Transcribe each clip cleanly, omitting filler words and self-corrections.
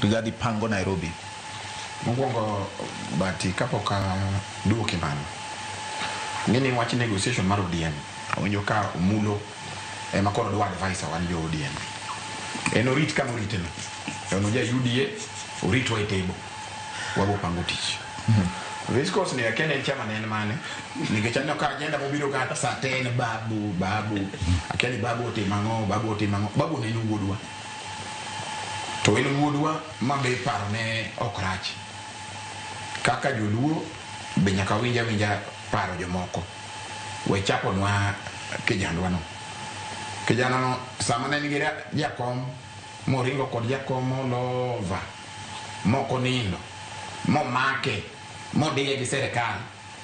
Rigathi pango Nairobi. Mokwongo bati kapok aduoki mano, ng'eni wach negotiation mar ODM awinjo ka Omulo ema koro dwa advise wan jo ODM. En orit kama orite no. En oja UDA oritwa e table. Wabo pango tich. Viscos ni akia ni en chairman en mane nikech aneno ka agenda mobiro ka sa te en babu babu akia ni babu otimo ang'o babu otimo ang'o babu ne en wuodwa to en wuodwa ma be paro ne ok rach kaka joluo be nyaka winj awinja paro jomoko we chaponwa kijandwa no kijana no sama ne en gi jakom moringo kod jakom molova mokonindo momake modiye gi serikal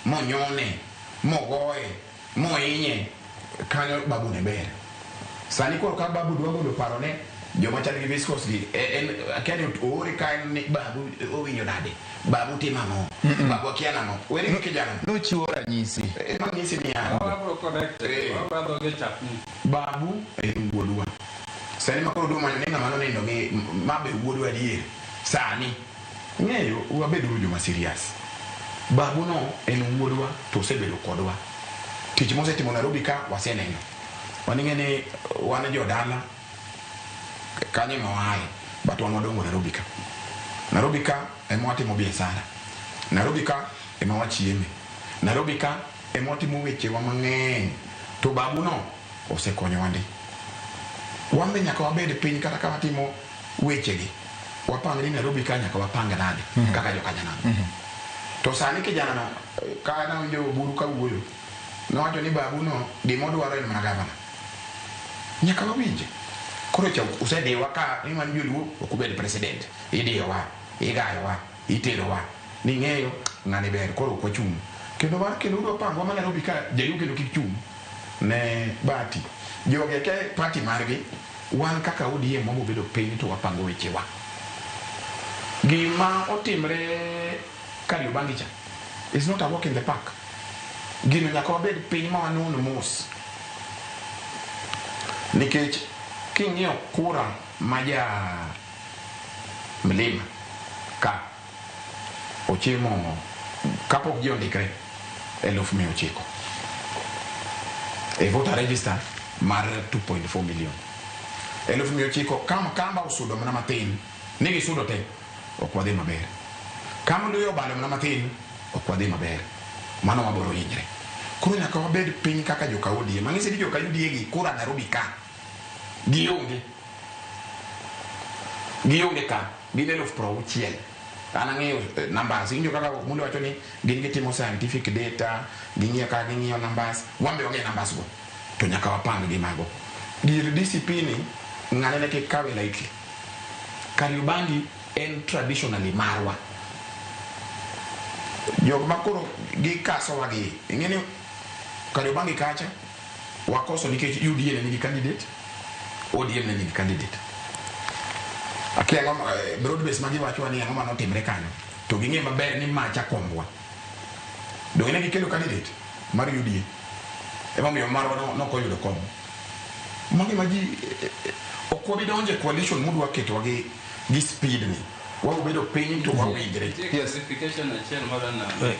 monyone mogoye mohinye kanyo babu ne ber sani koro ka babu dwa golo paro ne joma chal gi Viscos gi en akia ni oore ka en ni babu owinjo nade babu timo ang'o babu akia nang'o weri gi kijana no Nochiwo ranyisi. Ema nyisi niya Wabro correct. Wabro dhoge chapni. Babu en wuodwa sani ma koro dwa manyo ni ng'ama nonindo gi ma be wuodwa adier sani ng'eyo wabeduru joma serious babu no en wuodwa to osebedo kodwa tich mosetimo Nairobi ka waseneno wan ing'e ni wan jodala kanyo ema waaye but wan wadongo Nairobi ka Nairobi ka ema watimo biashara Nairobi ka ema wachieme Nairobi ka ema watimo wechewa mang'eny to babu no osekonyowa ndi wan be nyaka wabed piny kata ka watimo wechegi wapang ni Nairobi ka nyaka wapang nade kaka jokanyanam to sani kijana no ka nawinjo Oburu ka wuoyo nowacho ni babu no gimodwaro en mana gavana nyaka wawinje koro cha usediwa ka ni wan joluo ok ubed president idiyowa igayowa iterowa ning'eyo ng'ani ber koro ok wachung' kendo mar kendo udwa pango ma Nairobi ka jaluo kendo kik chung' ne bati jogi akia party margi wan kaka ODM wabobedo piny to wapango wechewa gima otimre Kariobangi cha is not a walk in the park gino nyaka wabed piny ma wanon mos nikech king'iyo kura ma ja mlima ka ochimo kapok ji ondikre 900,000 e voter register mar 2.4 million 900,000 kama kamba osudo mana matin ni gisudo te ok wadhi maber kama luyo obalo mana matin ok wadhi maber mano waboro hinyre koro nyaka wabed piny kaka joka ODM ang'isi ni joka UDA gi kura Nairobi ka gionge gionge ka gin 60,000 an ang'eyo numbers iwinjo kaka Mundo wacho ni gin gitimo scientific data ging'iyo kaka ging'iyo numbers wan be wang'eyo numbers go to nyaka wapang gi mago gir DCP ni ng'ane ne kik kawe lightly Kariobangi en traditionally marwa jok ma koro gikasowa gi ing'e ni Kariobangi kacha wakoso nikech UDA ne nigi candidate ODM ne nigi candidate akia ang'o broad base ma giwachowa ni ang'o manotimre kanyo to ging'e maber ni macha kombwa donge ne gikelo candidate mar UDA emomiyo marwa nokoyudo kom magi ma ji ok wabi donjo e coalition mudwa ketowa gi speed ni wabedo piny to wawinjre. Nitie clarification achiel madwa neno.